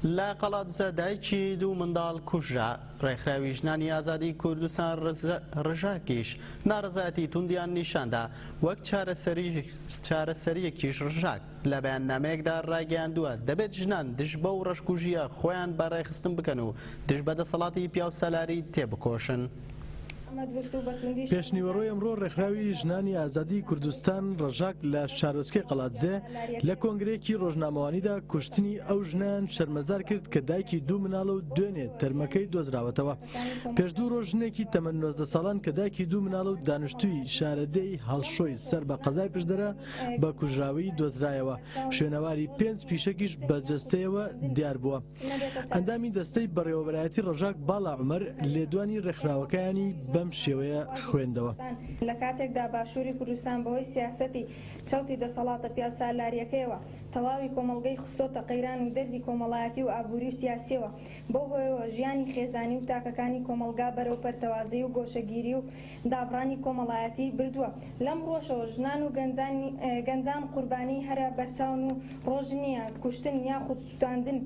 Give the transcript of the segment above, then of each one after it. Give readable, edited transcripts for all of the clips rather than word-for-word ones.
لە قەڵادزە دایکی دوو منداڵ کوژرا، ڕێکخراوی ژنانی ئازادی کوردستان ڕژاکیش ناڕەزایەتی توندیان نیشاندا، وەک چارەسەرییەکیش ڕژاک لە بەیاننامەیەکدا ڕایگەیاندووە، دەبێت ژنان دژ بەو ڕەشکوژییە خۆیان بە ڕێکخستن بکەن و دژ بە دەسەڵاتی پیاوسالاری تێبکۆشن. پێشنیوەڕۆی ئەمڕۆ ڕێکخراوی ژنانی ئازادی کوردستان ڕەژاک لە شارۆچکەی قەڵادزێ لە کۆنگرەیەکی ڕۆژنامەوانیدا کوشتنی ئەو ژنەیان شەرمەزار کرد کە دایکی دوو مناڵە و دوێنێ تەرمەکەی دۆزراوەتەوە. پێش دوو ڕۆژ ژنێکی تەمەن 19 ساڵان کە دایکی دوو مناڵە و دانیشتووی شارەدێی هەڵشۆی سەر بە قەزای پشدەرە بە کوژراوی دۆزرایەوە، شوێنەواری پێنج فیشەکیش بە جەستەیەوە دیار بووە. ئەندامی دەستەی بەڕێوەبەرایەتی ڕەژاک باڵا عومەر لێدوانی ڕێکخراوەکەیانی بەم شێوەیە خوێندەوە. لە کاتێکدا باشووری کوردستان بەهۆی سیاسەتی چەوتی دەسەڵاتە پیاوسالارییەکەیەوە تەواوی کۆمەڵگەی خستۆتە قەیران و دەردی کۆمەڵایەتی و ئابووری و سیاسییەوە، بەو هۆیەوە ژیانی خێزانی و تاکەکانی کۆمەڵگا بەرەو پەرتەوازەیی و گۆشەگیری و دابڕانی کۆمەڵایەتی بردووە. لەم ڕووەشەوە ژنان و گەنجان قوربانیی هەرە بەرچاون و ڕۆژ نییە کوشتن یاخود سوتاندن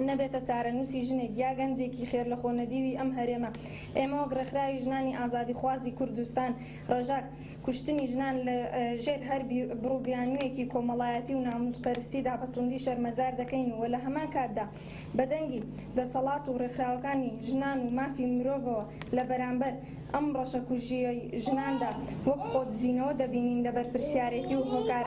نەبێتە چارەنووسی ژنێک یا گەنجێکی خێرلەخۆنەدیوی ئەم هەرێمە. ئێمە وەک ڕێکخراوی ژنانی ئازادیخوازی کوردستان، ڕەژاک، کوشتنی ژنان لە ژێر هەر بڕوبیانوویەکی کۆمەڵایەتی و نامووسپەرستیدا بە توندی شەرمەزار دەکەین و لە هەمان کاتدا بە دەنگی دەسەڵات و ڕێکخراوەکانی ژنان و مافی مرۆڤەوە لە بەرامبەر ئەم ڕەشەکوژییەی ژناندا وەک خۆدزینەوە دەبینین لە بەرپرسیارێتی و هۆکارە.